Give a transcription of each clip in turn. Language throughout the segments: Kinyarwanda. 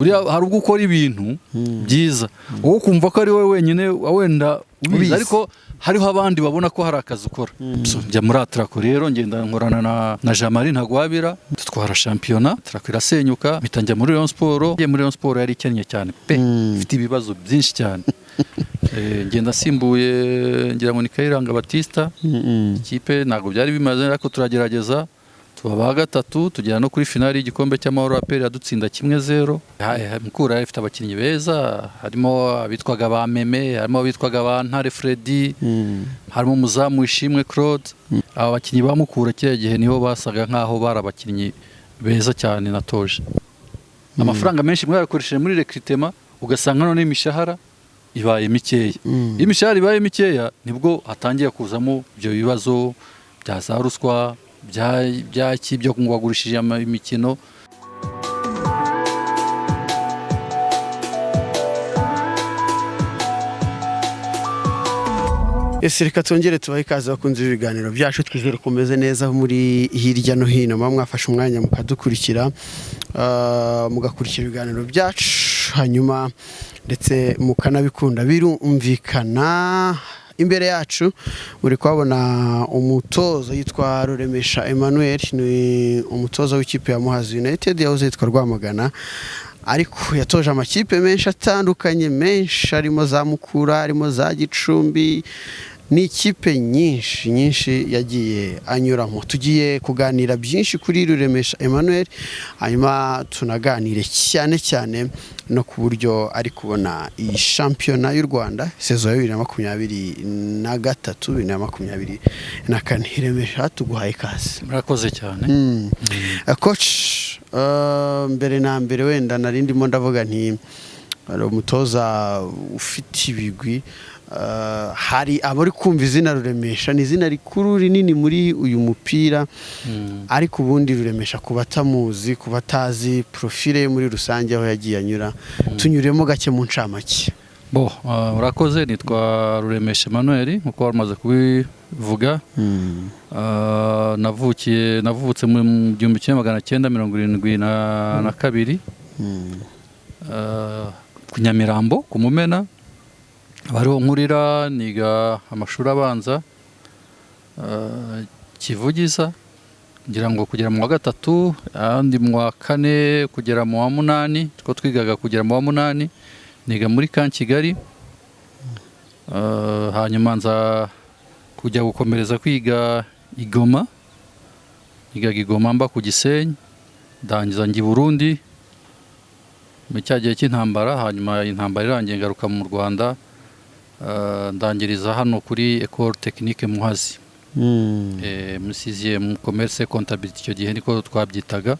Buriya hari ubwo ukora ibintu byiza, wowe ukumva ko ari wowe wenyine wenda ubizi, Ubizi. ariko hariho abandi babona ko hari akazi ukora. So, njya muri Atraco rero, ngenda nkorana na Jean Marie Ntagwabira, dutwara shampiyona, Atraco irasenyuka, mpita njya muri Rayon Sport. Ngiye muri Rayon Sport yari ikennye cyane pe, ifite ibibazo byinshi cyane. Ngenda nsimbuye, ngira ngo ni Kayiranga Batista. Ikipe ntabwo byari bimaze, ariko turagerageza tuba ba gatatu, tugera no kuri finali y'igikombe cy'amahoro, APR yadutsinda 1-0. Mukura yari ifite abakinnyi beza, harimo abitwaga ba Meme, harimo abitwaga ba Ntare Freddy, harimo umuzamu Ishimwe Claude. Aba bakinnyi ba Mukura kiriya gihe niho basaga nk'aho bari abakinnyi beza cyane. Natoje amafaranga menshi mwayakoresheje muri recrutement, ugasanga none imishahara ibaye mikeya. Iyo imishahara ibaye mikeya, nibwo hatangiye kuzamo ibyo bibazo bya za ruswa, byaki byo ngo wagurishije imikino. Ese reka twongere tubahe ikaze, abakunzi b'ibiganiro byacu. Twizere ko mumeze neza muri hirya no hino, muba mwafashe umwanya mukadukurikira, mugakurikira ibiganiro byacu, hanyuma ndetse mukanabikunda. Birumvikana, imbere yacu muri kuhabona umutoza yitwa Ruremesha Emmanuel, ni umutoza w'ikipe ya Muhazi United yahoze yitwa Rwamagana, ariko yatoje amakipe menshi atandukanye, menshi, harimo za Mukura, harimo za Gicumbi, ni ikipe nyinshi nyinshi yagiye anyuramo. Tugiye kuganira byinshi kuri Ruremesha Emmanuel, hanyuma tunaganire cyane cyane no ku buryo ari kubona iyi shampiyona y'u Rwanda, saison ya 2023, 2024. Remesha, tuguhaye ikaze. Murakoze cyane. Coach, mbere na mbere wenda nari ndimo ndavuga nti hari umutoza ufite ibigwi. Hari abari kumva izina Ruremesha, ni izina rikuru rinini muri uyu mupira, ariko ubundi Ruremesha ku batamuzi, ku batazi profile ye muri rusange, aho yagiye anyura, tunyuremo gake mu ncamake. Bo, urakoze. Nitwa Ruremesha Emmanuel nkuko wari kubivuga. Navukiye navutse mu 1972 ku Nyamirambo ku Mumena, aba ariho nkurira, niga amashuri abanza Kivugiza, ngira ngo kugera mu wa gatatu, ahandi mu wa kane kugera mu wa munani, two twigaga kugera mu wa munani niga muri Camp Kigali. Hanyuma nza kujya gukomereza kwiga i Goma, nigaga i Goma mba ku Gisenyi, ndangiza njya i Burundi muri cya gihe cy'intambara. Hanyuma intambara irangiye ngaruka mu Rwanda, ndangiriza hano kuri Ecole Technique Muhazi, muri sixième commerce comptabilité, icyo gihe niko twabyitaga.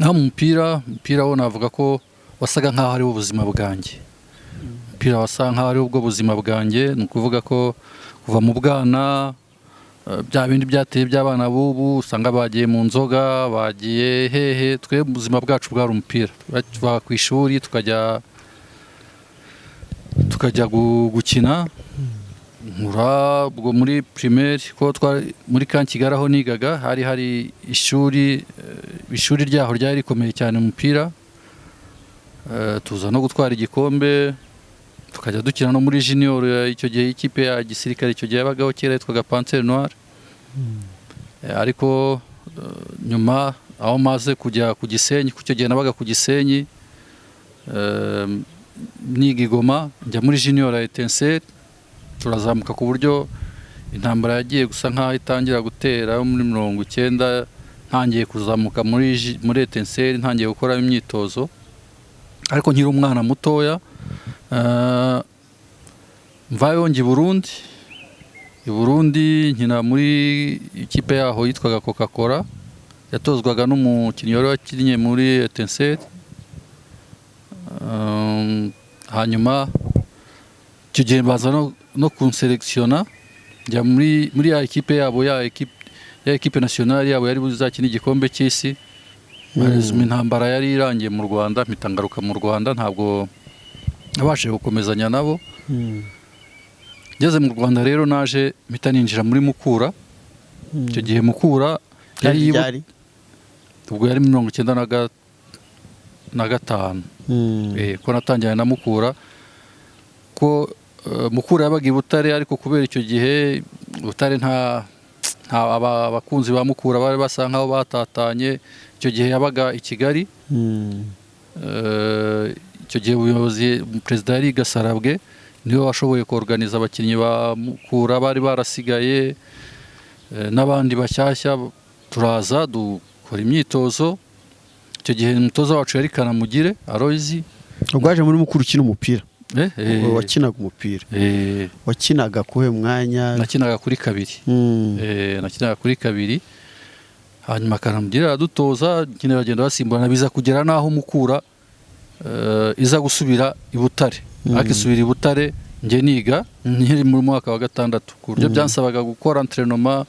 Naho mu mupira wo navuga ko wasaga nkaho ari wo buzima bwanjye. Umupira wasa nkaho ari ubwo buzima bwanjye, ni ukuvuga ko kuva mu bwana, bya bindi byateye by'abana b'ubu usanga bagiye mu nzoga, bagiye hehe, twe ubuzima bwacu bwari umupira. Tuva ku ishuri tukajya gukina. Nkura ubwo muri primaire, ko twari muri Camp Kigali aho nigaga hari ishuri, ishuri ryaho ryari rikomeye cyane mu mupira. Tuza no gutwara igikombe, tukajya dukina no muri junior. Icyo gihe ikipe ya gisirikare icyo gihe yabagaho kera yitwaga Panthère Noire. Ariko nyuma aho maze kujya ku Gisenyi, kuko icyo gihe nabaga ku Gisenyi, niga i Goma, njya muri junior ya Etincelle, turazamuka ku buryo intambara yagiye gusa nkaho itangira gutera muri 90, ntangiye kuzamuka muri Etincelle, ntangiye gukora imyitozo ariko nkiri umwana mutoya. Mvayo njya i Burundi. I Burundi nkina muri ikipe yaho yitwaga Coca Cola, yatozwaga n'umukinnyi wari wakinnye muri Etincelle. Hanyuma icyo gihe baza no kunselectiona, njya muri ya ekipe yabo, ya ekipe nationale yabo yari buzakina igikombe cy'isi. Intambara yari irangiye mu Rwanda, mpita ngaruka mu Rwanda, ntabwo nabashije gukomezanya nabo. Ngeze mu Rwanda rero naje mpita ninjira muri Mukura. Icyo gihe Mukura yari Ryari? Ubwo yari 93. 2005. Ko natangiranye na Mukura, ko Mukura yabaga i Butare, ariko kubera icyo gihe Butare nta abakunzi ba Mukura bari basa nkaho batatanye. Icyo gihe yabaga i Kigali. Icyo gihe ubuyobozi, perezida yari Gasarabwe, niwe washoboye koruganiza abakinnyi ba Mukura bari barasigaye n'abandi bashyashya, turaza dukora imyitozo. Icyo gihe umutoza wacu yari Kanamugire Aloys. Ubwo waje muri Mukura ukina umupira? Wakinaga umupira? Wakinaga kuhe mwanya? Nakinaga kuri kabiri. Nakinaga kuri kabiri. Hanyuma Kanamugire aradutoza nyine, bagenda basimburana, biza kugera n'aho Mukura iza gusubira i Butare. Ariko isubira i Butare njye niga, nkiri mu mwaka wa gatandatu, ku buryo byansabaga gukora entraînement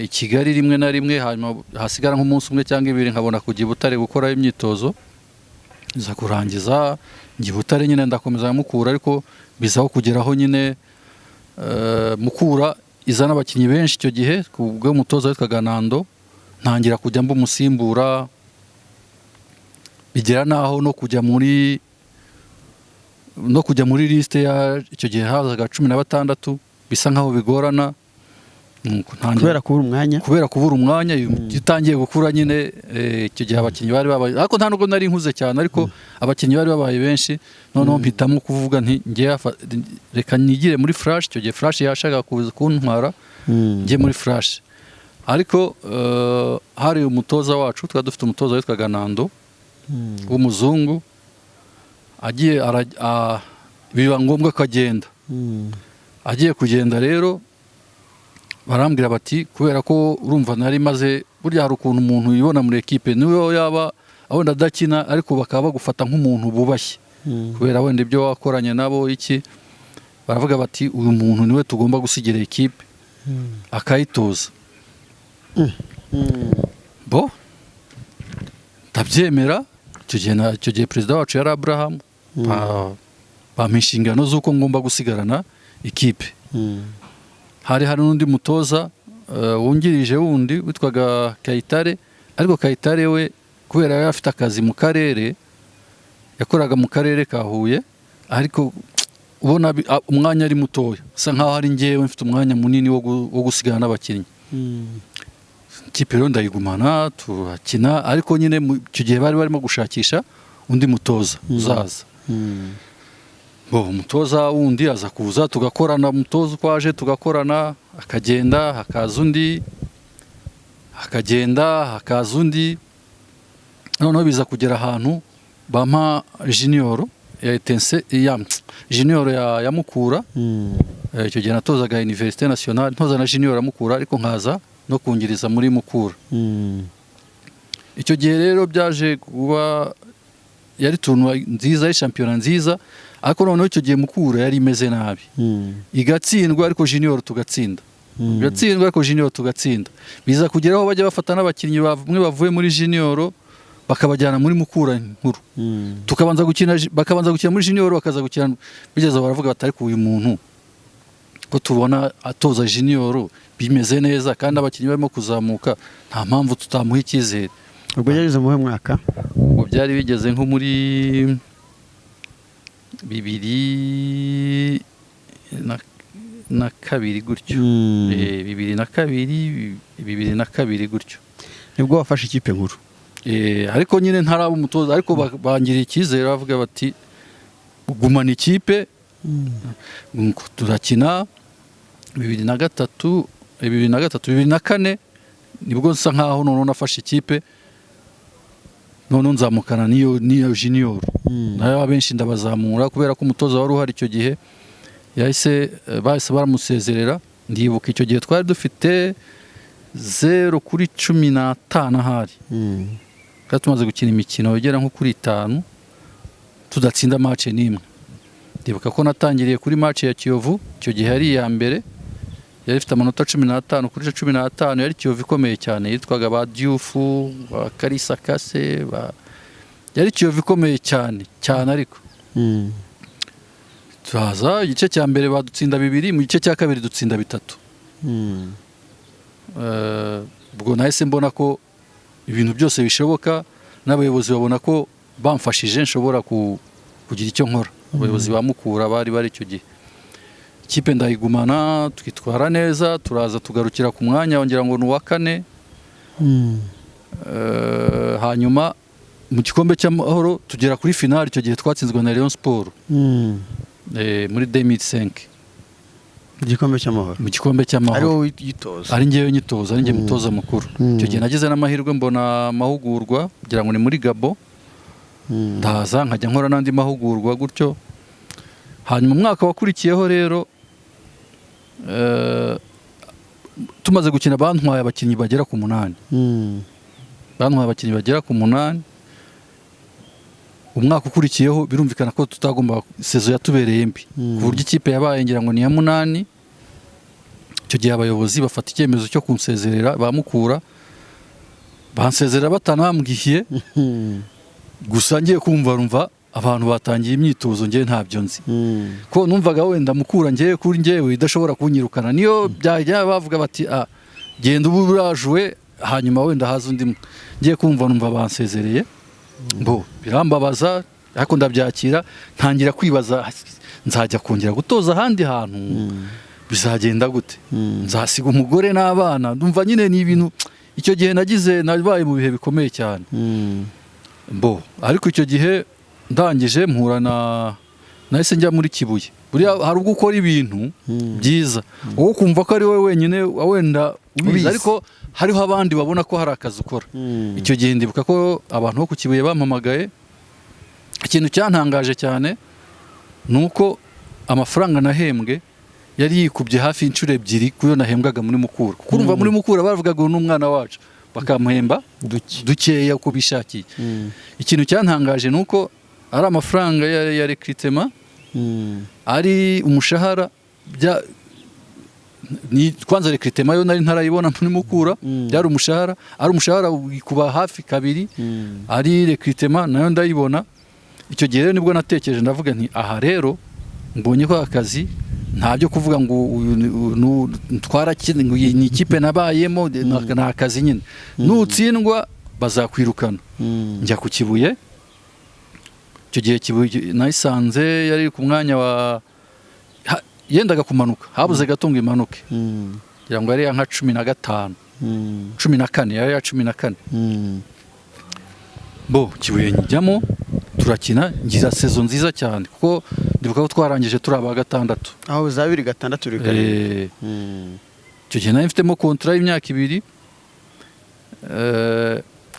i Kigali rimwe na rimwe, hanyuma hasigara nk'umunsi umwe cyangwa ibiri nkabona kujya i Butare gukora imyitozo. Iza kurangiza njya i Butare nyine, ndakomeza Mukura, ariko bizaho kugeraho nyine Mukura izana abakinnyi benshi icyo gihe ku bw'umutoza witwaga Nando, ntangira kujya mba umusimbura, bigera naho no kujya muri liste ya icyo gihe hazaga 16, bisa nkaho bigorana. Nuko ntangira Kubera kubura umwanya? Kubera kubura umwanya. Iyo utangiye gukura nyine, icyo gihe abakinnyi bari babaye, ariko nta nubwo nari nkuze cyane, ariko abakinnyi bari babaye benshi. Noneho mpitamo kuvuga nti ngiye reka nigire muri Flash. Icyo gihe Flash yashakaga kuza kuntwara, njye muri Flash. Ariko hari umutoza wacu, twari dufite umutoza witwaga Nando w'umuzungu, agiye biba ngombwa ko agenda. Agiye kugenda rero, barambwira bati, kubera ko urumva nari maze, burya hari ukuntu umuntu yibona muri ekipe, niyo yaba wenda adakina, ariko bakaba bagufata nk'umuntu bubashye kubera wenda ibyo wakoranye nabo iki. Baravuga bati uyu muntu niwe tugomba gusigira ekipe akayitoza. Bo ndabyemera. Icyo gihe perezida wacu yari Abraham. Bampa inshingano z'uko ngomba gusigarana ikipe. Hari n'undi mutoza wungirije wundi witwaga Kayitare, ariko Kayitare we kubera yari afite akazi mu karere, yakoraga mu karere ka Huye, ariko ubona umwanya ari mutoya, asa nkaho ari njyewe mfite umwanya munini wo gusigana n'abakinnyi. Ikipe rero ndayigumana, turakina, ariko nyine icyo gihe bari barimo gushakisha undi mutoza uzaza. Bo umutoza wundi aza kuza, tugakorana. Umutoza uko aje tugakorana, akagenda hakaza undi, akagenda hakaza undi. Noneho biza kugera ahantu bampa junior ya Etincelle, ya junior ya Mukura. Icyo gihe natozaga Université Nationale, ntoza na junior ya Mukura, ariko nkaza no kungiriza muri Mukura. Icyo gihe rero byaje kuba yari tournoi nziza, yari shampiyona nziza, ariko noneho icyo gihe Mukura yari imeze nabi, igatsindwa ariko junior tugatsinda, igatsindwa ariko junior tugatsinda. Biza kugeraho bajya bafata n'abakinnyi bamwe bavuye muri junior bakabajyana muri Mukura nkuru, tukabanza gukina, bakabanza gukina muri junior, bakaza gukina. Bigeze baravuga bati ariko uyu muntu ko tubona atoza junior bimeze neza kandi abakinnyi barimo kuzamuka, nta mpamvu tutamuha icyizere. Ubwo yageze mu mwaka? Ubwo byari bigeze nko muri 2002 gutyo. 2002, 2002 gutyo. Nibwo wafashe ikipe nkuru? Ariko nyine ntaraba umutoza, ariko bangiriye icyizere, bavuga bati gumana ikipe. Nuko turakina 2003, 2003, 2004, nibwo nsa nkaho noneho nafashe ikipe, noneho nzamukana n'iyo junior nayo, abenshi ndabazamura, kubera ko umutoza wari uhari icyo gihe yahise bahise baramusezerera. Ndibuka icyo gihe twari dufite 0 kuri 15 ahari. Twari tumaze gukina imikino igera nko kuri itanu tudatsinda match n'imwe. Ndibuka ko natangiriye kuri match ya Kiyovu, icyo gihe yari iya mbere, yari ifite amanota 15 kuri 15. Yari Kiyovu ikomeye cyane, yitwaga ba Diouf, ba Karisa Kase, ba yari Kiyovu ikomeye cyane cyane. Ariko turaza, igice cya mbere badutsinda bibiri, mu gice cya kabiri dutsinda bitatu. Ubwo nahise mbona ko ibintu byose bishoboka, n'abayobozi babona ko bamfashije nshobora kugira icyo nkora. Abayobozi ba Mukura bari bari icyo gihe, ikipe ndayigumana, twitwara neza, turaza tugarukira ku mwanya ngira ngo ni uwa kane. Hanyuma mu gikombe cy'amahoro tugera kuri finale. Icyo gihe twatsinzwe na Rayon Sport muri 2005. Igikombe cy'amahoro. Mu gikombe Ari cy'amahoro. wowe uyitoza? Ari ngewe nyitoza, ari njye mutoza mukuru. Icyo gihe nagize n'amahirwe mbona amahugurwa, kugira ngo ni muri Gabo. Ndaza nkajya nkora n'andi mahugurwa gutyo. Hanyuma umwaka wakurikiyeho rero, tumaze gukina, bantwaye abakinnyi bagera ku 8. Bantwaye abakinnyi bagera ku 8. Umwaka ukurikiyeho birumvikana ko tutagomba, saison yatubereye mbi, ku buryo ikipe yabaye ngira ngo ni iya 8. Icyo gihe abayobozi bafata icyemezo cyo kunsezerera, bamukura bansezerera batanambwiye. Gusa ngiye kumva rumva abantu batangiye imyitozo, ngewe ntabyo nzi, ko numvaga wenda Mukura ngewe kuri ngewe idashobora kunyirukana, niyo byajya bavuga bati: "Ah, genda ubu urajuwe," hanyuma wenda haza undi. Ngiye kumva numva bansezereye. Bo birambabaza, ariko ndabyakira. Ntangira kwibaza: nzajya kongera gutoza ahandi hantu, bizagenda gute? Nzasiga umugore n'abana? Ndumva nyine ni ibintu icyo gihe nagize, nabaye mu bihe bikomeye cyane. Bo ariko icyo gihe ndangije mpura na, nahise njya muri Kibuye. Buriya hari ubwo ukora ibintu byiza, wowe ukumva ko ari wowe wenyine wenda ubizi, Ubizi. ariko hariho abandi babona ko hari akazi ukora. Icyo gihe ndibuka ko abantu bo ku Kibuye bampamagaye. Ikintu cyantangaje cyane ni uko amafaranga nahembwe yari yikubye hafi inshuro 2 kuyo nahembwaga muri Mukura, kuko urumva muri Mukura bavugaga ngo ni umwana wacu, bakamuhemba Duke. dukeya uko bishakiye. Ikintu cyantangaje ni uko ari amafaranga ya recrutement, ari umushahara, bya ni kwanza recrutement yo nari ntarayibona muri Mukura. Byari umushahara, ari umushahara kuba hafi kabiri, ari recrutement nayo ndayibona. Icyo gihe rero nibwo natekereje, ndavuga nti: "Aha rero mbonye ko akazi nta byo kuvuga ngo uyu twarakine, ngo iyi ni ikipe nabayemo, ni akazi nyine, nutsindwa bazakwirukana." Njya ku Kibuye. Icyo gihe Kibuye nayisanze yari ku mwanya wa yendaga kumanuka, habuze gato ngo imanuke. Ngira ngo yari iya nka 15, 14, yari iya 14. Bo Kibuye njyamo, turakina, ngira saison nziza cyane, kuko ndibuka ko twarangije turi aba gatandatu. Aho za 2006, 2007. Icyo gihe nari mfitemo contrat y'imyaka 2.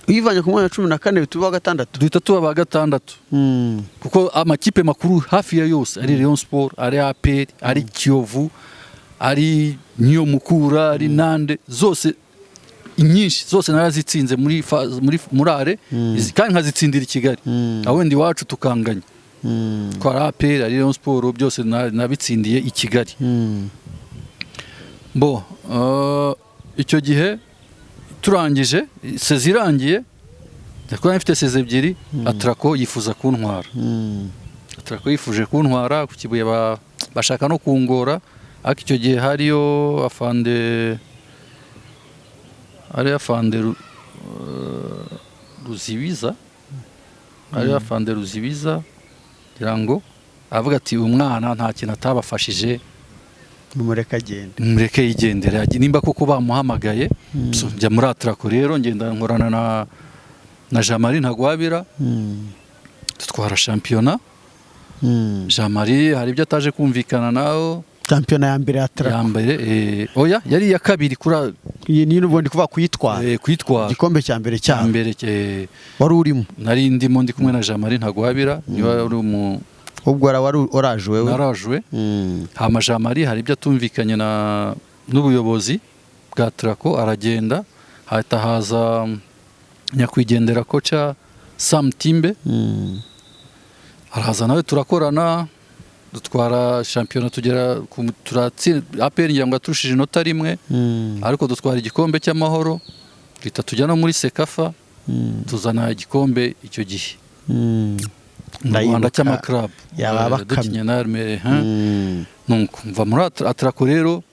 Uyivanye ku mwanya wa 14 bituba wa gatandatu. Duhita tuba aba gatandatu, kuko amakipe makuru hafi ya yose, ari Rayon Sport, ari APR, ari Kiyovu, ari niyo Mukura, ari Nande, zose inyinshi zose narazitsinze muri aller, kandi nkazitsindira i Kigali, aho wenda iwacu tukanganya. Twara APR, ari Rayon Sport, byose nabitsindiye i Kigali. Bo icyo gihe turangije saison irangiye, kuko nari mfite saison 2, Atraco yifuza kuntwara. Atraco yifuje kuntwara ku Kibuye, bashaka no kungora, ariko icyo gihe hariyo afande, hariyo afande Ruzibiza, hariyo afande Ruzibiza ngira ngo, avuga ati: "Uyu mwana nta kintu atabafashije." Mumureke agende. Mureke yigendere nimba koko bamuhamagaye. So, njya muri Atraco rero, ngenda nkorana na Jean Marie Ntagwabira, dutwara shampiyona. Jean Marie hari ibyo ataje kumvikana nawe. Shampiyona ya mbere ya Ya Atraco? mbere, oya, yari iya kabiri kuri Iyi ni n'ubundi kuvuga kuyitwara. Kuyitwara. Igikombe cya mbere cya cyabo. mbere, Wari urimo? Nari ndimo, ndi kumwe na Jean Marie Ntagwabira, niwe wari umu Ubwo wari oraje wewe? Narajwe. Hama Jean Marie hari ibyo atumvikanye na n'ubuyobozi bwa Atraco, aragenda, hahita haza nyakwigendera coach Sam Timbe. Araza nawe turakorana, dutwara shampiyona, tugera ku turatsinda APR, ngira ngo yaturushije inota rimwe, ariko dutwara igikombe cy'amahoro, duhita tujya no muri CECAFA, tuzana igikombe icyo gihe mu Rwanda Ndayibuka. cy'ama club. Yaba Bakame. Dukinye na Armere. Nuko mva muri Atraco rero,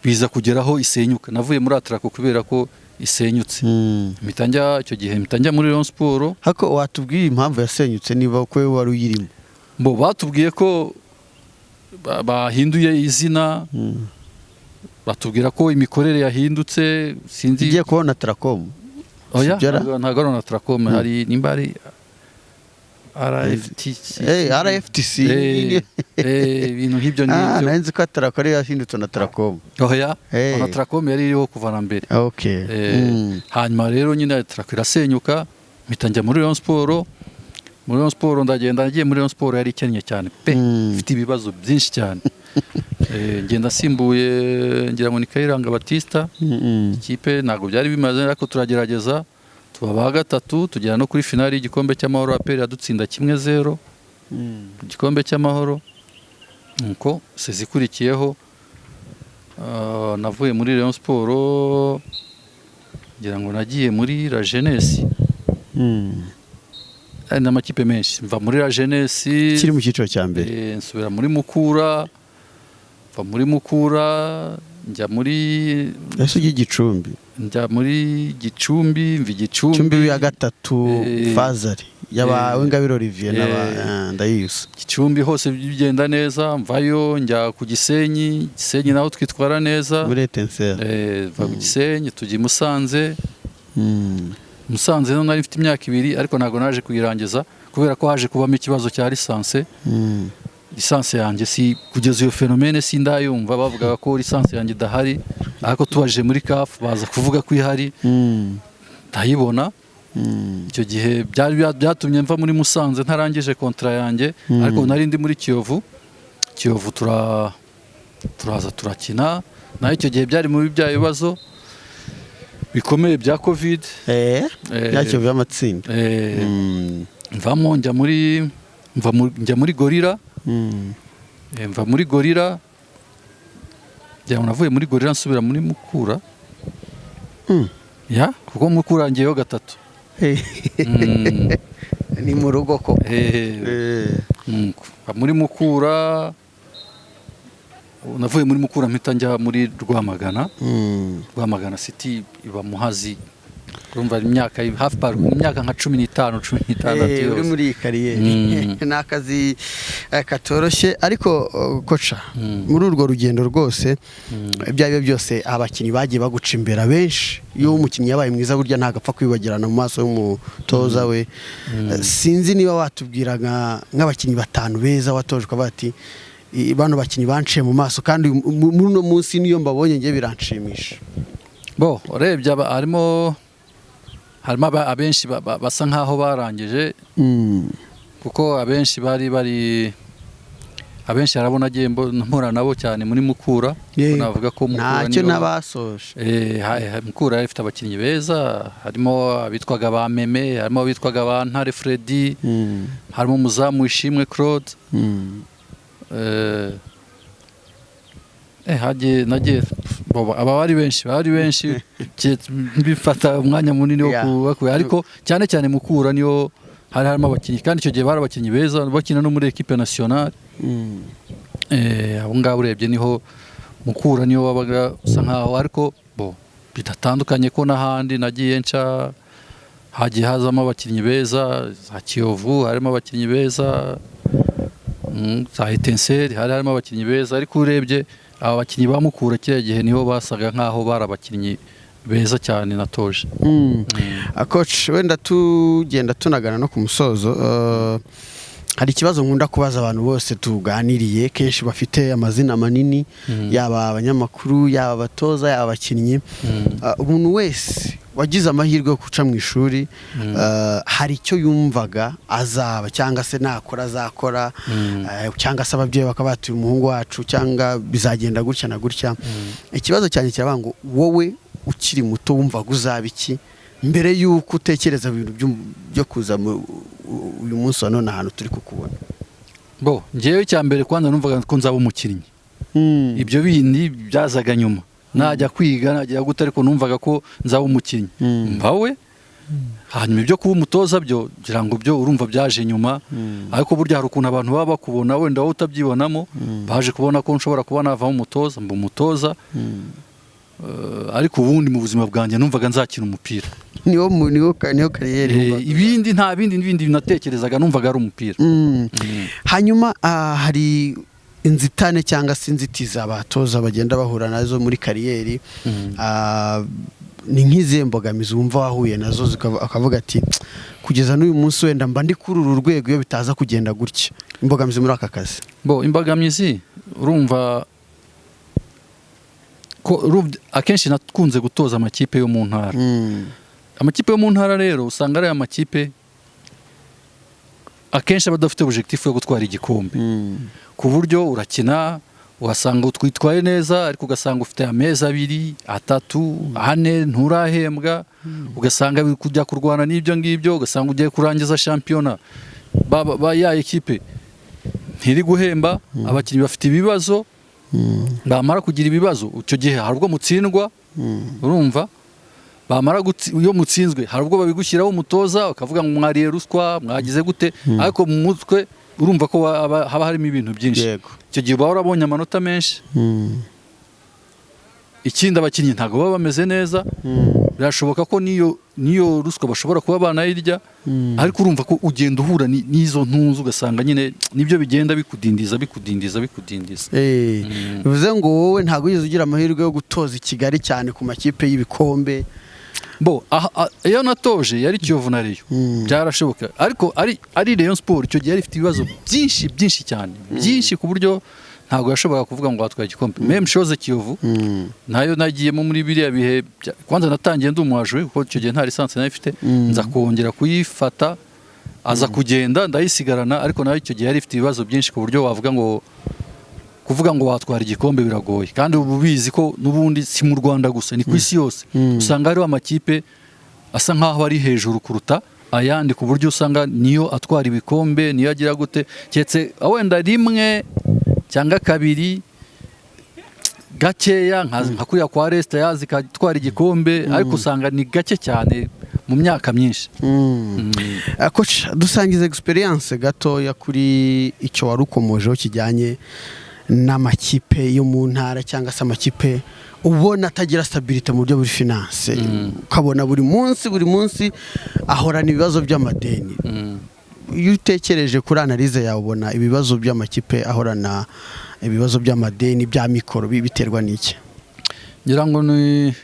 biza kugeraho isenyuka. Navuye muri Atraco kubera ko isenyutse. Mpita njya, icyo gihe mpita njya muri Rayon Sport. Hako watubwiye impamvu yasenyutse, niba ko wari uyirimo? Bo batubwiye ko bahinduye izina, batubwira ko imikorere yahindutse, sinzi. Igiye kubona Onatracom? Oya. Sibyo ra? Ntabwo ari Onatracom, hari nimba ari RFTC. RFTC. Ibintu nk'ibyo Ah, ngibyo. Nari nzi ko Atrako ariyo yahindutse Onatracom. Oya, Onatracom yari iriho kuva na mbere. Hanyuma rero nyine Atrako irasenyuka, mpita njya muri Rayon Sport. Muri Rayon Sport ndagenda, nagiye muri Rayon Sport yari ikennye cyane pe, ifite ibibazo byinshi cyane. Ngenda nsimbuye, ngira ngo ni Kayiranga Batista. Ikipe ntabwo byari bimaze, ariko turagerageza tuba ba gatatu, tugera no kuri finali y'igikombe cy'amahoro, APR yadutsinda 1-0 igikombe cy'amahoro. Nuko saison ikurikiyeho, navuye muri Rayon Sport, ngira ngo nagiye muri La Jeunesse. Hari n'amakipe menshi, mva muri La Jeunesse Kiri mu cyiciro cya mbere. Nsubira muri Mukura, mva muri Mukura njya muri Ese ujya i Gicumbi? Njya muri Gicumbi, mva i Gicumbi. Gicumbi ya gatatu. Fazari yaba Wingabire Olivier n'aba ndayiyusa. Gicumbi hose bigenda neza, mvayo njya ku Gisenyi. Gisenyi naho twitwara neza. Muri Etincelle. Mva ku Gisenyi tujya i Musanze. Musanze no nari mfite imyaka 2, ariko ntabwo naje kuyirangiza kubera ko haje kubamo ikibazo cya licence. Licence yanjye, si kugeza iyo phénomène sindayumva, bavugaga ko licence yanjye idahari, ariko tubajije muri CAF baza kuvuga ko ihari, ndayibona. Icyo gihe byari byatumye mva muri Musanze ntarangije contrat yanjye. Ariko nari ndi muri Kiyovu. Kiyovu turaza turakina naho, icyo gihe byari muri bya bibazo bikomeye bya Covid. Bya Kiyovu y'amatsinda. Mvamo njya muri njya muri Gorilla. Mva muri Gorilla, ngira ngo navuye muri Gorilla nsubira muri Mukura. Ya, kuko Mukura ngiyeyo gatatu. Ni mu rugo koko. Mva muri Mukura, navuye muri Mukura mpita njya muri Rwamagana. Rwamagana City iba Muhazi, urumva imyaka hafi par imyaka nka 15, 16 Uri yose. muri iyi carrière. Ni akazi katoroshye, ariko coach, muri urwo rugendo rwose, ibyo ari byo byose, abakinnyi bagiye baguca imbere abenshi, iyo umukinnyi yabaye mwiza burya ntabwo apfa kwibagirana mu maso y'umutoza we. Sinzi niba watubwira nk'abakinnyi batanu beza watoje, ukavuga ati: "Bano bakinnyi banciye mu maso, kandi muri uno munsi niyo mbabonye ngiye biranshimisha." Bo urebye harimo abenshi basa nkaho barangije, kuko abenshi bari abenshi harabona agiye mpura nabo cyane muri Mukura. Yego. Navuga ko Mukura Ntacyo niyo- n'abasoje. Mukura yari ifite abakinnyi beza, harimo abitwaga ba Meme, harimo abitwaga ba Ntare Freddy, harimo umuzamu Ishimwe Claude. Hagiye nagiye aba bari benshi, bifata umwanya munini wo kubakura, ariko cyane cyane Mukura niyo hari harimo abakinnyi, kandi icyo gihe bari abakinnyi beza bakina no muri équipe nationale. Abo ngabo urebye niho Mukura niyo wabaga usa nkaho, ariko bo bidatandukanye ko n'ahandi nagiye nca hagiye hazamo abakinnyi beza, za Kiyovu harimo abakinnyi beza, za Etincelle hari harimo abakinnyi beza, ariko urebye aba bakinnyi ba Mukura kiriya gihe niho basaga nkaho bari abakinnyi beza cyane natoje. Coach, wenda tugenda tunagana no ku musozo, hari ikibazo nkunda kubaza abantu bose tuganiriye kenshi bafite amazina manini, yaba abanyamakuru, yaba abatoza, yaba abakinnyi. Umuntu wese wagize amahirwe yo guca mu ishuri, hari icyo yumvaga azaba, cyangwa se nakora azakora, cyangwa se ababyeyi bakaba batuye umuhungu wacu, cyangwa bizagenda gutya na gutya. Ikibazo cyanjye kiravuga ngo: wowe ukiri muto wumvaga uzaba iki, mbere y'uko utekereza ibintu byo kuza uyu munsi wa none ahantu turi kukubona? Bo ngewe icya mbere kwanza numvaga ko nzaba umukinnyi, ibyo bindi byazaga nyuma, najya kwiga, najya gute, ariko numvaga ko nzaba umukinnyi mbawe. Hanyuma ibyo kuba umutoza byo ngira ngo byo urumva byaje nyuma, ariko burya hari ukuntu abantu baba bakubona wenda wowe utabyibonamo. Baje kubona ko nshobora kuba navamo umutoza, mba umutoza. Ariko ubundi mu buzima bwanjye numvaga nzakina umupira. Niwo carrière wumvaga. Ibindi nta bindi natekerezaga, numvaga ari umupira. Hanyuma hari inzitane cyangwa se inzitizi abatoza bagenda bahura nazo muri carrière. Ni nk'izihe mbogamizi wumva wahuye nazo, akavuga ati kugeza n'uyu munsi wenda mba ndi kuri uru rwego iyo bitaza kugenda gutya? Imbogamizi muri aka kazi. Bo, imbogamizi, urumva ko akenshi nakunze gutoza amakipe yo mu ntara. Amakipe yo mu ntara rero usanga ari amakipe akenshi aba adafite objectif yo gutwara igikombe, ku buryo urakina ugasanga twitwaye neza, ariko ugasanga ufite amezi 2, 3, 4 nturahembwa, ugasanga biri kujya kurwana n'ibyo ngibyo, ugasanga ugiye kurangiza shampiyona ba ya ekipe ntiri guhemba abakinnyi, bafite ibibazo. Bamara kugira ibibazo, icyo gihe hari ubwo mutsindwa. Urumva, iyo mutsinzwe hari ubwo babigushyiraho umutoza, bakavuga ngo mwariye ruswa, mwagize gute, ariko mu mutwe urumva ko haba harimo ibintu byinshi. Icyo gihe uba warabonye amanota menshi. Ikindi, abakinnyi ntabwo baba bameze neza. Birashoboka ko niyo ruswa bashobora kuba banayirya, ariko urumva ko ugenda uhura n'izo ntunzu, ugasanga nyine nibyo bigenda bikudindiza, bikudindiza, bikudindiza. Bivuze ngo wowe ntabwo wigeze ugira amahirwe yo gutoza i Kigali cyane ku makipe y'ibikombe? Bo, iyo natoje yari Kiyovu na Rayon. Byarashoboka, ariko ari Rayon Sport icyo gihe yari ifite ibibazo byinshi, byinshi cyane, byinshi, ku buryo ntabwo yashoboraga kuvuga ngo watwaye igikombe. Même chose Kiyovu, nayo nagiyemo muri biriya bihe kwanza natangiye ndi umuhaje, kuko icyo gihe nta licence nari mfite. Nza kongera kuyifata aza kugenda ndayisigarana, ariko nayo icyo gihe yari ifite ibibazo byinshi, ku buryo wavuga ngo kuvuga ngo watwara igikombe biragoye. Kandi ubu ubizi ko n'ubundi si mu Rwanda gusa, ni ku isi yose, usanga hariho amakipe asa nkaho ari hejuru kuruta ayandi, ku buryo usanga niyo atwara ibikombe, niyo agira gute, keretse wenda rimwe cyangwa kabiri gakeya, nka kuriya kwa Leicester yazi ikatwara igikombe, ariko usanga ni gake cyane mu myaka myinshi. Coach, dusangize experience gatoya kuri icyo wari ukomojeho kijyanye n'amakipe yo mu ntara, cyangwa se amakipe ubona atagira stabilité mu buryo buri finance, ukabona buri munsi, buri munsi ahorana ibibazo by'amadeni. Iyo utekereje kuri analyse yawe, ubona ibibazo by'amakipe ahorana ibibazo by'amadeni bya mikoro biterwa n'iki? Ngira ngo ni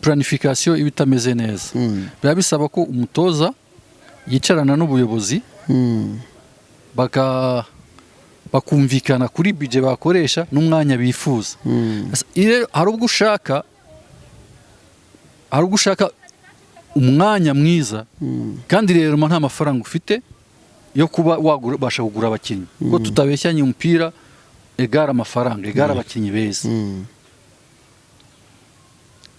planification iba itameze neza. Biba bisaba ko umutoza yicarana n'ubuyobozi, bakumvikana kuri budget bakoresha n'umwanya bifuza. Rero hari ubwo ushaka umwanya mwiza, kandi rero nta mafaranga ufite yo kuba wabasha kugura abakinnyi, kuko tutabeshyanye, umupira égale amafaranga, égale abakinnyi beza,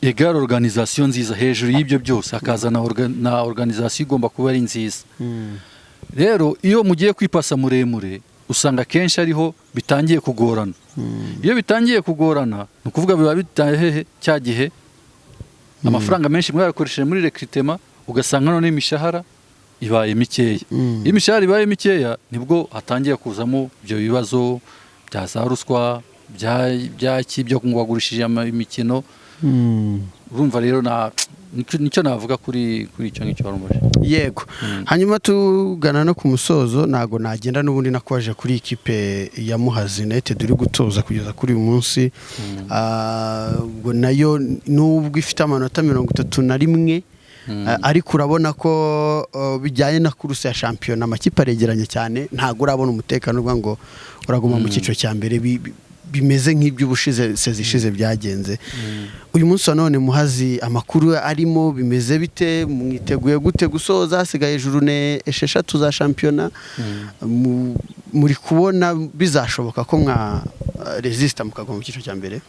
égale organisation nziza. Hejuru y'ibyo byose hakaza na organisation igomba kuba ari nziza. Rero iyo mugiye kwipasa muremure, usanga akenshi ariho bitangiye kugorana. Iyo bitangiye kugorana, ni ukuvuga biba bitaye hehe? Cya gihe amafaranga menshi mwayakoresheje muri recrutement, ugasanga none imishahara ibaye mikeya. Iyo imishahara ibaye mikeya, nibwo hatangiye kuzamo ibyo bibazo bya za ruswa, byaki byo ngo wagurishije imikino. Urumva rero nicyo navuga kuri icyo ngicyo wari. Yego. Hanyuma tugana no ku musozo, ntago nagenda n'ubundi nakwaje kuri ikipe ya Muhazi United uri gutoza kugeza kuri uyu munsi. Ubwo nayo nubwo ifite amanota 31, ariko urabona ko bijyanye na course ya shampiyona amakipe aregeranye cyane, ntago urabona umutekano uvuga ngo uraguma mu cyiciro cya mbere, bimeze nk'iby'ubushize, saison ishize byagenze. Uyu munsi wa none Muhazi amakuru arimo bimeze bite? Mwiteguye gute gusoza? Hasigaye journée 6 za shampiyona. Muri kubona bizashoboka ko mwa resista mukaguma mu cyiciro cya mbere?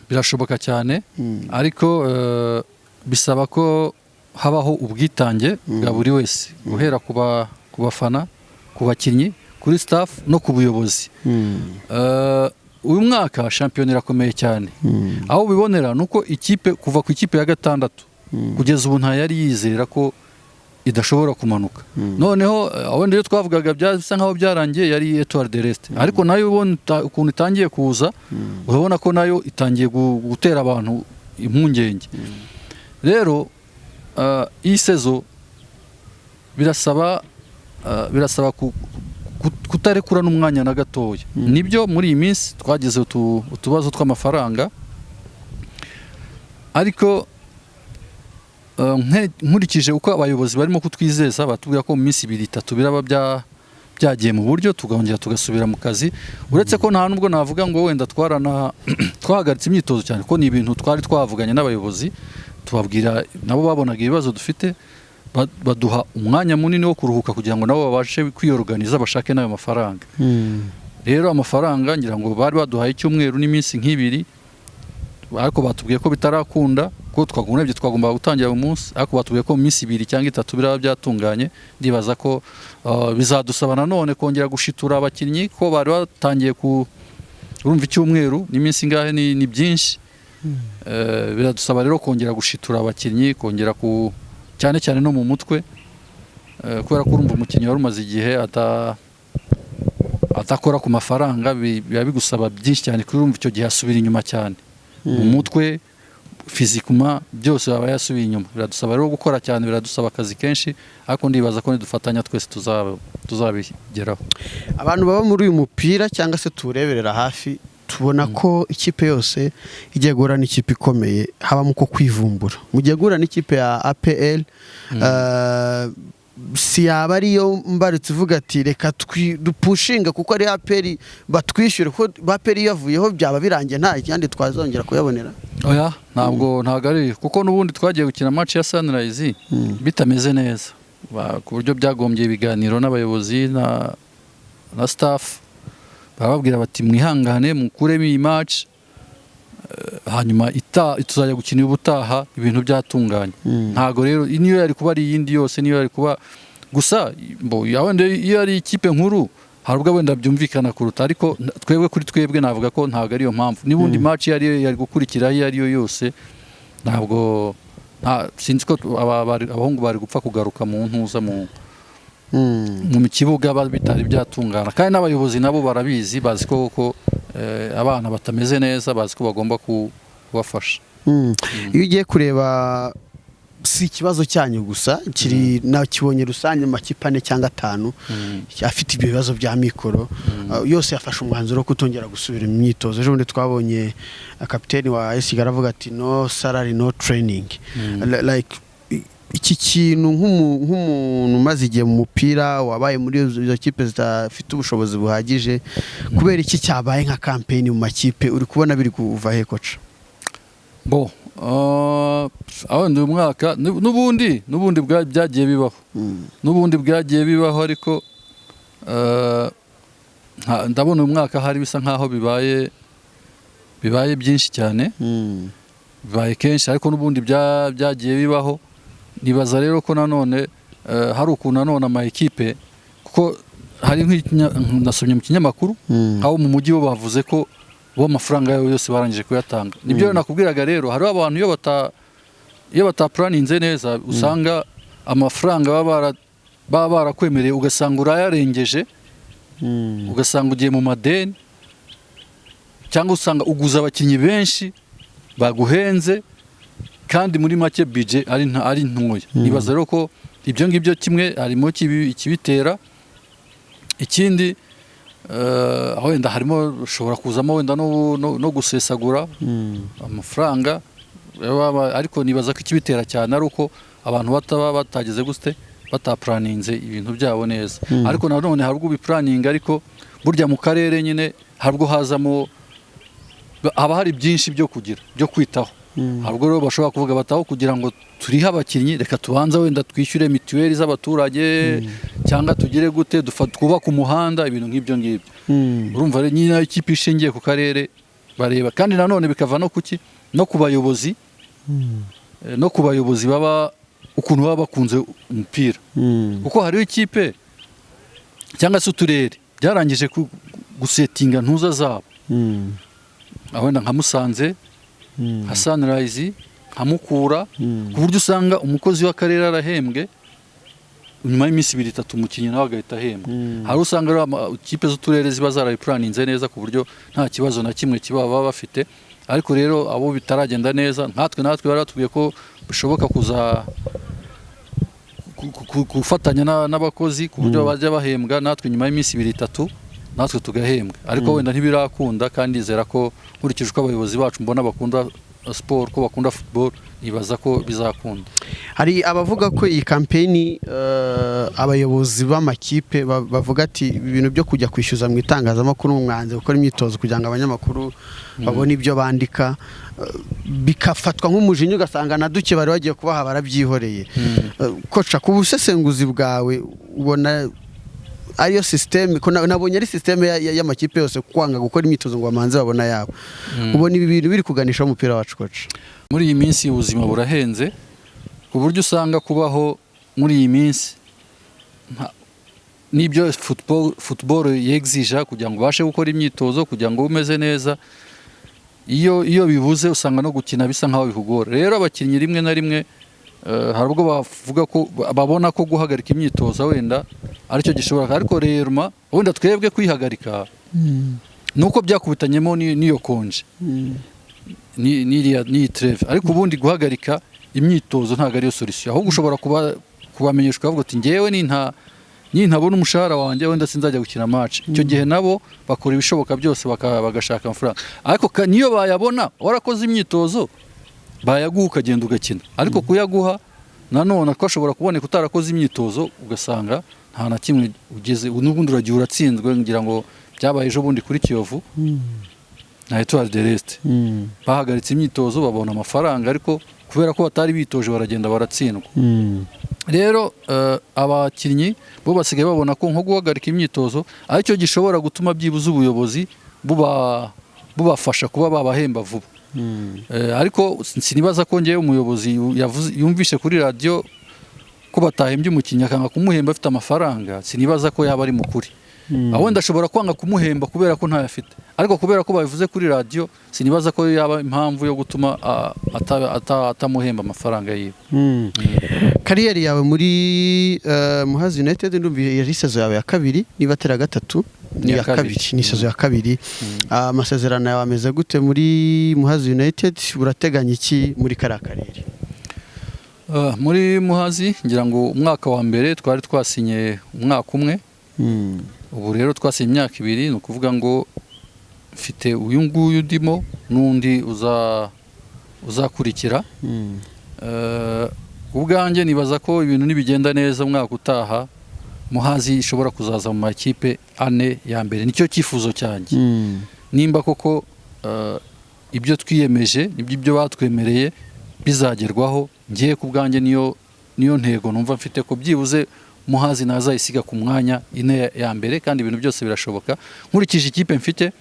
Birashoboka cyane, ariko bisaba ko habaho ubwitange bwa buri wese, guhera ku bafana, ku bakinnyi, kuri staff no ku buyobozi. Uyu mwaka shampiyona irakomeye cyane. Aho ubibonera ni uko ikipe kuva ku ikipe ya gatandatu kugeza ubu nta yari yizera ko idashobora kumanuka. Noneho wenda iyo twavugaga bisa nkaho byarangiye yari Etoile de l'Est, ariko nayo ubona ukuntu itangiye kuza, urabona ko nayo itangiye gutera abantu impungenge. Rero iyi saison birasaba kutarekura n'umwanya na gatoya. Nibyo, muri iyi minsi twagize utubazo tw'amafaranga, ariko nkurikije uko abayobozi barimo kutwizeza, batubwira ko mu minsi 2, 3 biraba byagiye mu buryo, tukongera tugasubira mu kazi. Uretse ko nta nubwo navuga ngo wenda twahagaritse imyitozo cyane, ko ni ibintu twari twavuganye n'abayobozi, tubabwira, nabo babonaga ibibazo dufite, baduha umwanya munini wo kuruhuka kugira ngo nabo babashe kwiyoruganiza, bashake n'ayo mafaranga. Rero amafaranga ngira ngo bari baduhaye icyumweru n'iminsi nk'ibiri, ariko batubwiye ko bitarakunda, ko twagumye twagombaga gutangira uyu munsi, ariko batubwiye ko mu minsi 2 cyangwa 3 biraba byatunganye. Ndibaza ko bizadusaba nanone kongera gushitura abakinnyi, ko bari batangiye ku urumva icyumweru n'iminsi ingahe ni byinshi. Biradusaba rero kongera gushitura abakinnyi, kongera ku cyane cyane no mu mutwe, kubera ko urumva umukinnyi wari umaze igihe atakora ku mafaranga, biba bigusaba byinshi cyane, kuko urumva icyo gihe asubira inyuma cyane mu mutwe, physiquement, byose aba yasubiye inyuma. Biradusaba rero gukora cyane, biradusaba akazi kenshi, ariko ndibaza ko nidufatanya twese tuzabigeraho. Abantu baba muri uyu mupira cyangwa se tuwureberera hafi, tubona ko ikipe yose igiye guhura n'ikipe ikomeye habamo uko kwivumbura. Mugiye guhura n'ikipe ya APR, si yaba ariyo mbarutse ivuga ati reka dupushinga kuko ari APR, batwishyure, kuko APR yavuyeho byaba birangiye, nta kindi twazongera kuyabonera? Oya, ntabwo ari, kuko n'ubundi twagiye gukina match ya Sunrise bitameze neza, ku buryo byagombye ibiganiro n'abayobozi na staff, barababwira bati mwihangane mukuremo iyi match, hanyuma tuzajya gukina ubutaha ibintu byatunganye. Ntabwo rero niyo yari kuba ari iyindi yose, niyo yari kuba gusa wenda iyo ari ikipe nkuru hari ubwo wenda byumvikana kuruta, ariko twebwe kuri twebwe navuga ko ntabwo ariyo mpamvu. N'ubundi match iyo ariyo yari gukurikiraho iyo ariyo yose, ntabwo sinzi ko abahungu bari gupfa kugaruka mu ntuza mu kibuga bitari byatungana. Kandi n'abayobozi nabo barabizi, bazi ko abana batameze neza, bazi ko bagomba kubafasha. Iyo ugiye kureba, si ikibazo cyanyu gusa kiri, nakibonye rusange mu makipe 4 cyangwa 5 afite ibyo bibazo bya mikoro. Yose yafashe umwanzuro wo kutongera gusubira mu myitozo. Ejo bundi twabonye kapiteni wa AS Kigali avuga ati no salary, no training. Like iki kintu nk'umuntu umaze igihe mu mupira, wabaye muri izo kipe zidafite ubushobozi buhagije, kubera iki cyabaye nka campaign mu makipe? Uri kubona biri kuva he, coach? Bo aho uyu mwaka n'ubundi byagiye bibaho, n'ubundi bwagiye bibaho, ariko ndabona uyu mwaka hari bisa nkaho bibaye byinshi cyane, bibaye kenshi, ariko n'ubundi byagiye bibaho. Nibaza rero ko nanone hari ukuntu nanone ama ekipe, kuko hari nasomye mu kinyamakuru aho mu mujyi bo bavuze ko bo amafaranga yabo yose barangije kuyatanga. Nibyo nakubwiraga rero, hariho abantu iyo batapuraninze neza, usanga amafaranga baba barakwemereye ugasanga urayarengeje, ugasanga ugiye mu madeni, cyangwa usanga uguza abakinnyi benshi baguhenze, kandi muri make budget ari ntoya. Nibaza rero ko ibyo ngibyo kimwe harimo ikibitera, ikindi aho wenda harimo ushobora kuzamo wenda no gusesagura amafaranga, ariko nibaza ko ikibitera cyane ari uko abantu bataba batageze gute, batapuraninze ibintu byabo neza. Ariko nanone hari ubwo ubipuraninga, ariko burya mu karere nyine hari ubwo hazamo, haba hari byinshi byo kugira byo kwitaho. Hari ubwo rero bashobora kuvuga bataho kugira ngo turihe abakinnyi, reka tubanze wenda twishyure mituweli z'abaturage, cyangwa tugire gute, twubake umuhanda, ibintu nk'ibyo ngibyo. Urumva rero nyine ikipe ishingiye ku karere bareba, kandi nanone bikava no kuki, no ku bayobozi, no ku bayobozi baba ukuntu baba bakunze umupira, kuko hariho ikipe cyangwa se uturere byarangije gusetinga ntuza zabo, aho wenda nka Musanze, nka Sunrise, nka Mukura, ku buryo usanga umukozi w'akarere arahembwe. nyuma y'iminsi 2 3 umukinnyi nawe agahita ahembwa. Hari usanga ari ikipe z'uturere ziba zarabipuraninze neza ku buryo nta kibazo na kimwe kiba baba bafite. Ariko rero abo bitaragenda neza nkatwe natwe baratubwiye ko bishoboka kuza gufatanya n'abakozi ku buryo bajya bahembwa, natwe nyuma y'iminsi 2 3 natwe tugahembwa. Ariko wenda ntibirakunda, kandi nizera ko nkurikije uko abayobozi bacu mbona bakunda siporo, ko bakunda football, nibaza ko bizakunda. Hari abavuga ko iyi kampeni abayobozi b'amakipe bavuga ati ibintu byo kujya kwishyuza mu itangazamakuru, mwanze gukora imyitozo kugira ngo abanyamakuru babone ibyo bandika, bikafatwa nk'umujinya, ugasanga na duke bari bagiye kubaha barabyihoreye. Koca, ku busesenguzi bwawe ubona ariyo système? Ko nabonye ari système y'amakipe yose kwanga gukora imyitozo ngo bamanze babona yabo. Ubona ibi bintu biri kuganisha umupira wacu, koca? Muri iyi minsi ubuzima burahenze ku buryo usanga kubaho muri iyi minsi n'ibyo football yegzija kugira ngo ubashe gukora imyitozo, kugira ngo ube umeze neza, iyo bibuze usanga no gukina bisa nkaho bikugora. Rero abakinnyi rimwe na rimwe hari ubwo bavuga ko babona ko guhagarika imyitozo wenda aricyo gishobora, ariko rero wenda twebwe kwihagarika nuko byakubitanyemo n'iyo congé n'iyi trêve. Ariko ubundi guhagarika imyitozo ntabwo ariyo solution, ahubwo ushobora kubamenyesha ukavuga uti ngewe nintabona umushahara wanjye wenda sinzajya gukina match. Icyo gihe nabo bakora ibishoboka byose bagashaka amafaranga, ariko niyo bayabona warakoze imyitozo bayaguha ukagenda ugakina. Ariko kuyaguha nanone ko ashobora kuboneka utarakoze imyitozo, ugasanga nta na kimwe ugeze, n'ubundi uragiye uratsinzwe. Ngira ngo byabaye ejo bundi kuri Kiyovu na Etoile de l'Est, bahagaritse imyitozo babona amafaranga, ariko kubera ko batari bitoje baragenda baratsindwa. Rero abakinnyi bo basigaye babona ko nko guhagarika imyitozo aricyo gishobora gutuma byibuze ubuyobozi bubafasha kuba babahemba vuba. Ariko sinibaza ko ngewe umuyobozi yumvise kuri radiyo ko batahembye umukinnyi akanga kumuhemba afite amafaranga, sinibaza ko yaba ari mukuri. Aho wenda ashobora kwanga kumuhemba kubera ko ntayo afite, ariko kubera ko babivuze kuri radiyo sinibaza ko yaba impamvu yo gutuma atamuhemba amafaranga yiwe. Carrière yawe muri Muhazi United, ndumva yari saison yawe ya kabiri, niba atari iya gatatu. Ni Ni iya iya kabiri. kabiri, ni saison ya kabiri. Amasezerano yawe ameze gute muri Muhazi United? Urateganya iki muri kariya karere? Muri Muhazi ngira ngo umwaka wa mbere twari twasinye umwaka umwe, ubu rero twasinye imyaka 2. Ni ukuvuga ngo mfite uyu nguyu ndimo n'undi uzakurikira. Ubwanjye nibaza ko ibintu nibigenda neza umwaka utaha Muhazi ishobora kuzaza mu makipe 4 ya mbere, nicyo cyifuzo cyanjye. Nimba koko ibyo twiyemeje nibyo ibyo batwemereye bizagerwaho, ngiye ku bwanjye niyo ntego numva mfite, ko byibuze Muhazi nazayisiga ku mwanya 4 ya mbere, kandi ibintu byose birashoboka nkurikije ikipe mfite.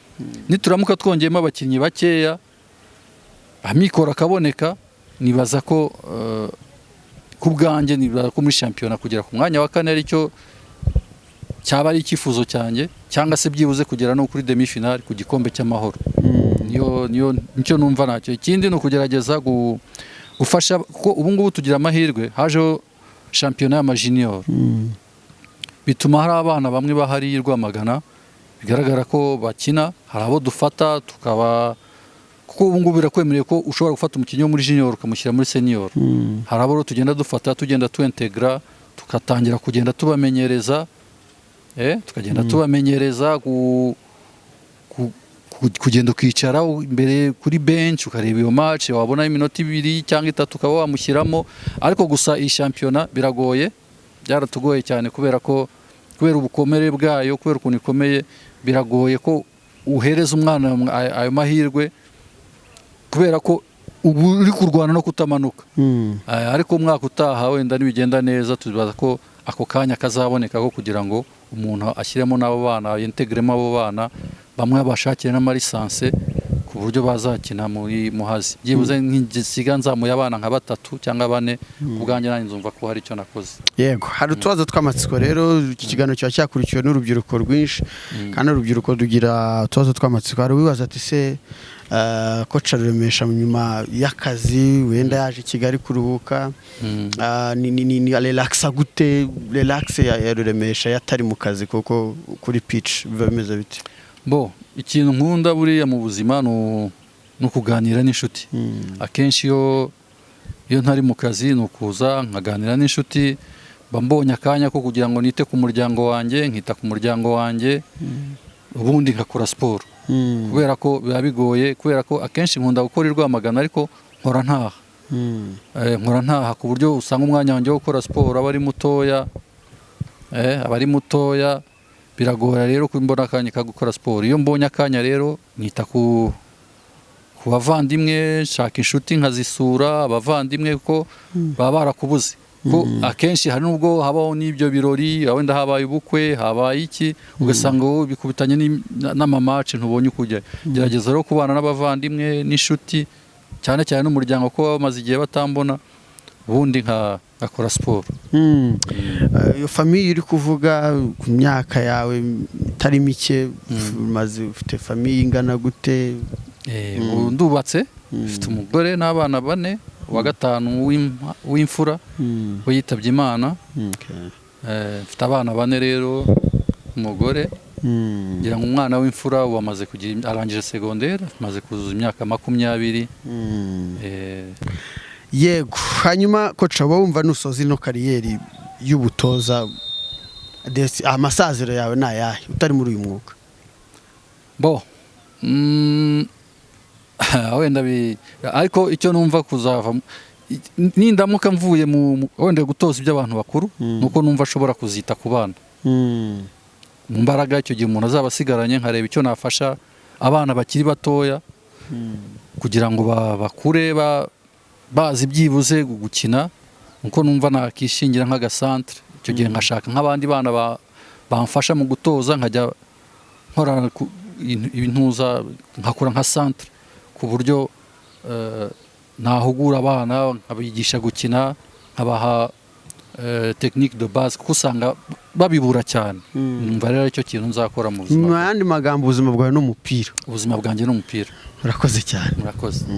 Nituramuka twongeyemo abakinnyi bakeya, amikoro akaboneka, nibaza ko ku bwanjye nibaza ko muri shampiyona kugera ku mwanya wa 4 aricyo cyaba ari icyifuzo cyanjye, cyangwa se byibuze kugera no kuri demi finale ku gikombe cy'amahoro. Niyo nicyo numva nacyo. Ikindi ni ukugerageza gufasha, kuko ubu ngubu tugira amahirwe hajeho shampiyona y'amajunior, bituma hari abana bamwe bahari i Rwamagana bigaragara ko bakina, hari abo dufata tukaba, kuko ubu ngubu birakwemereye ko ushobora gufata umukinnyi wo muri junior ukamushyira muri senior. Hari abo rero tugenda dufata, tugenda tuintegra, tugatangira kugenda tubamenyereza, tukagenda tubamenyereza kugenda ukicara imbere kuri bench ukareba iyo match, wabona iminota 2 cyangwa 3 ukaba wamushyiramo. Ariko gusa iyi shampiyona biragoye, byaratugoye cyane kubera ko kubera ubukomere bwayo, kubera ukuntu ikomeye, biragoye ko uhereza umwana ayo mahirwe kubera ko ubu uri kurwana no kutamanuka. Ariko umwaka utaha wenda nibigenda neza tubaza ko ako kanya kazaboneka ko kugira ngo umuntu ashyiremo n'abo bana, yintegremo abo bana, bamwe bashakire n'amalicence ku ku buryo bazakina muri Muhazi. Byibuze nk'igisiga nzamuye abana nka batatu cyangwa bane, ku bwanjye nanjye nzumva ko hari icyo nakoze. Yego, hari utubazo tw'amatsiko rero. Iki kiganiro kiba cyakurikiwe n'urubyiruko rwinshi, kandi urubyiruko rugira utubazo tw'amatsiko. Hari uwibaza ati: "Se coach Ruremesha nyuma y'akazi, wenda yaje i Kigali kuruhuka, ni relaxa gute? Relax ya Ruremesha yatari mu kazi, kuko kuri pitch biba bimeze bite?" Bo, ikintu nkunda buriya mu buzima ni ukuganira n'inshuti. Akenshi iyo ntari mu kazi ni ukuza nkaganira n'inshuti. Mba mbonye akanya ko kugira ngo nite ku muryango wanjye, nkita ku muryango wanjye, ubundi nkakora siporo, kubera ko biba bigoye, kubera ko akenshi nkunda gukora i Rwamagana, ariko nkora ntaha. Nkora ntaha ku buryo usanga umwanya wanjye wo gukora siporo aba ari mutoya, biragora rero ko mbona akanya ko gukora siporo. Iyo mbonye akanya rero nita ku bavandimwe, nshaka inshuti nkazisura, abavandimwe kuko baba barakubuze, ko akenshi hari nubwo habaho n'ibyo birori, wenda habaye ubukwe, habaye iki, ugasanga wowe bikubitanye n'ama match, ntubonye uko ujyayo. Gerageza rero kubana n'abavandimwe n'inshuti, cyane cyane n'umuryango, ko baba bamaze igihe batambona, ubundi nkakora siporo. Iyo famille uri kuvuga, ku myaka yawe itari mike umaze, ufite famille ingana gute? Ubu ndubatse, mfite umugore n'abana bane. Uwa gatanu w'imfura we yitabye Imana. Mfite abana bane rero, umugore. Ngira ngo umwana w'imfura ubu amaze kugira, arangije segonderi, amaze kuzuza imyaka 20. Yego, hanyuma coach, uba wumva nusoza ino carrière y'ubutoza, amasaziro yawe ni ayahe utari muri uyu mwuga? Bo, wenda ariko icyo numva kuzava nindamuka mvuye mu wenda gutoza iby'abantu bakuru, nuko numva ashobora kuzita ku bana mu mbaraga icyo gihe umuntu azaba asigaranye, nkareba icyo nafasha abana bakiri batoya kugira ngo bakure bazi byibuze gukina. Nuko numva nakishingira nk'agasantere icyo gihe, nkashaka nk'abandi bana bamfasha mu gutoza, nkajya nkora intuza, nkakora nka centre ku buryo nahugura abana, nkabigisha gukina, nkabaha technique de base, kuko usanga babibura cyane. Numva rero aricyo kintu nzakora mu buzima Mu bwanjye. yandi magambo, ubuzima bwawe ni umupira. Ubuzima bwanjye ni umupira. Urakoze cyane. Murakoze.